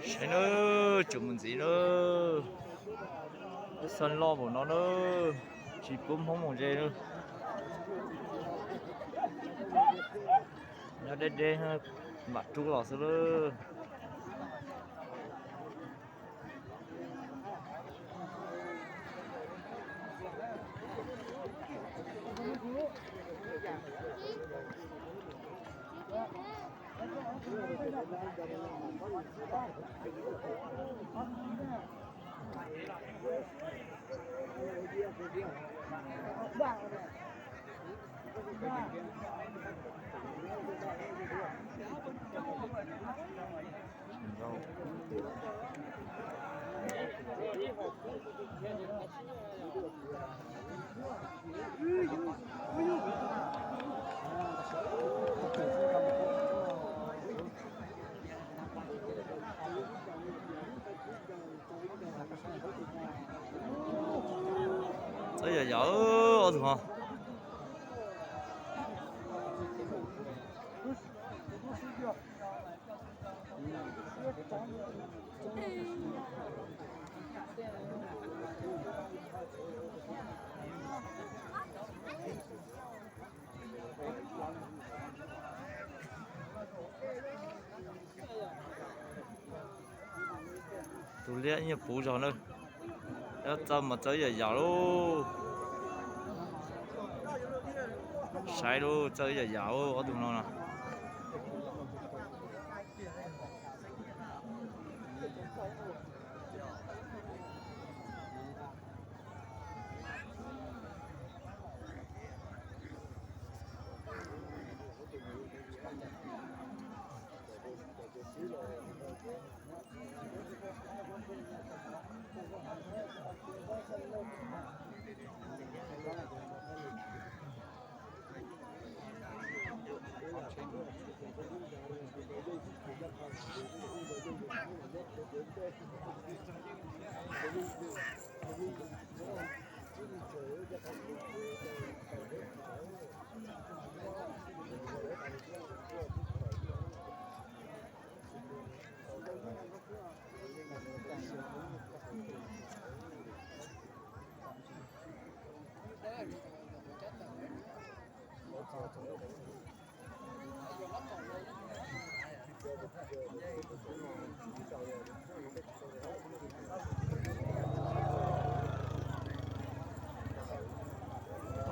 Saib na, tseem mus ntxiv na. Xab loj npaum no na, tsis pub Hmoob mus ze na. Nyob deb deb, mam rub los xwb lawm. Txawb yam yam ob tug ho. Tus liab ib nyuag puv zog na. Txawb mas txawb yam yam lauj. Saib lauj, txawb yam yam ob tug no na.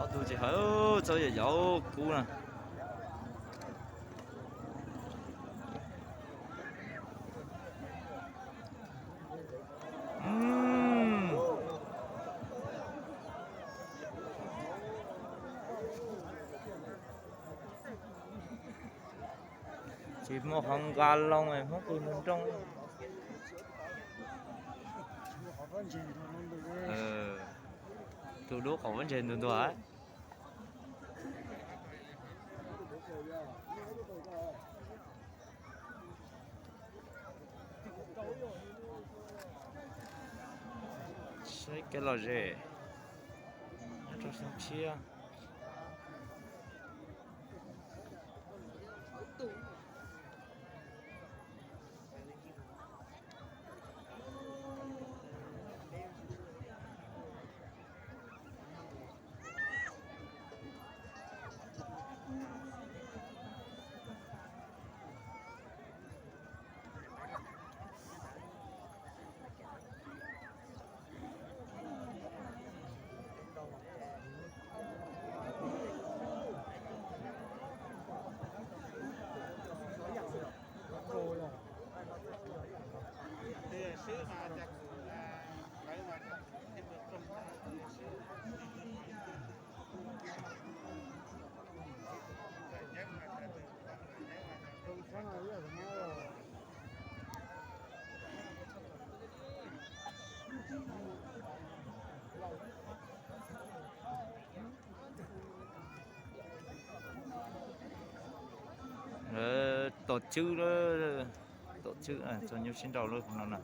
Ob tug ces hawv txawb yam yam kub na. Tsis muaj qhov nqa loo Hmoob pw nroog nroog. Tus dub qhov vuab ntseg ntuag ntuag. Saib kev lom zem rau xyoo tshiab. Tom tswb, tom tswb txog nyuj sib nraus lawm no na.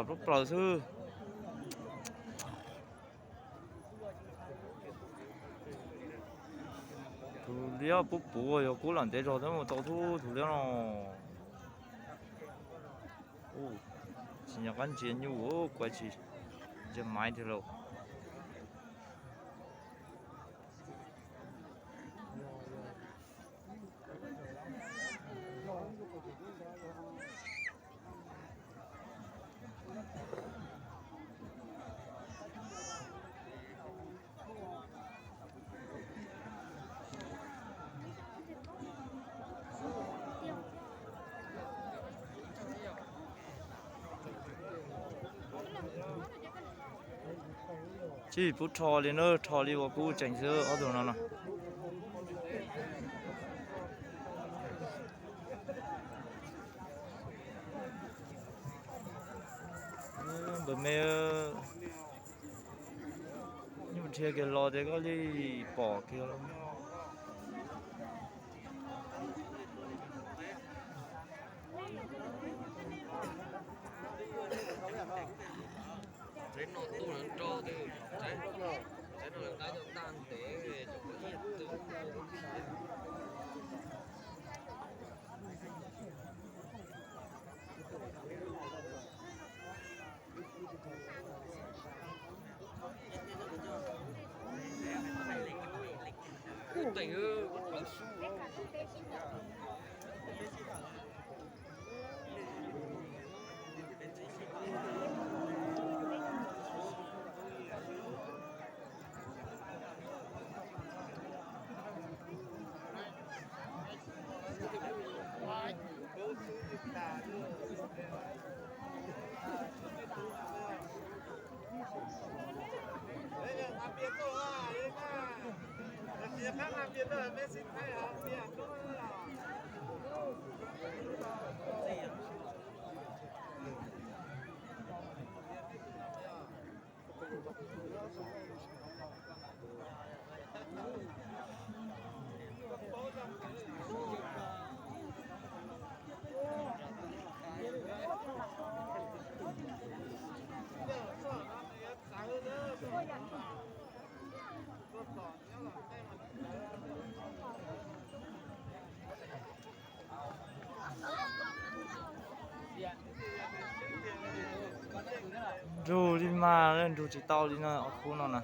Plaws plaws xwb. Tus liab pub puv yog kub lam ntev zog twb mus tau tub tus liab no. Tsis nco qab ntsia nyuj, kuv tsis ntsia maiv tiag lauj. Tsis pub rho li na, rho li ua kub tseem xwb ob tug no no. Npawg me, nyuj dhia kiag los ces koj li pom kiag. Tsev no tuaj lawv nrau, tsev no lawv nqa ntaj ntev, cov ib tug. Nrug li mas nrug tsis tau li no, ob khub no na.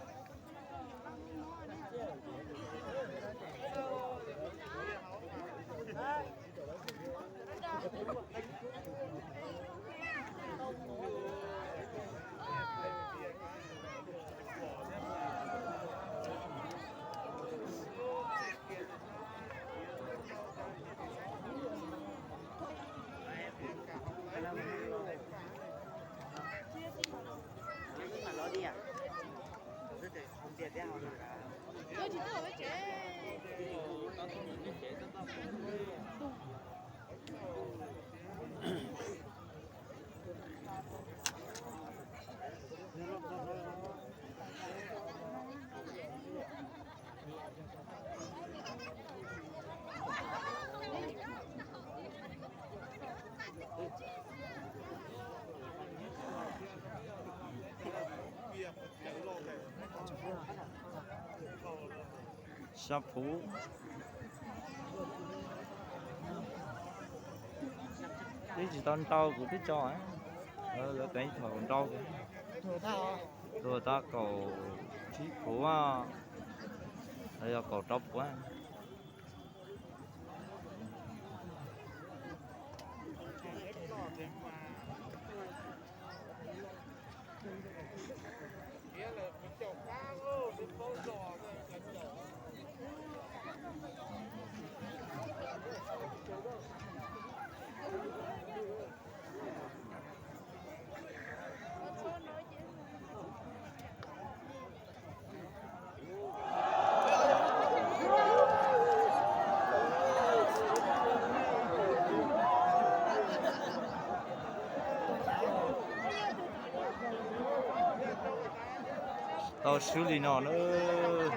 Sab phuv. Twb tsis tau nrau kuv twb tso, lawv peev thaum nrau. Tuag tau kaum tsib puas, yog kaum rau puas. Tau swb li no nawb.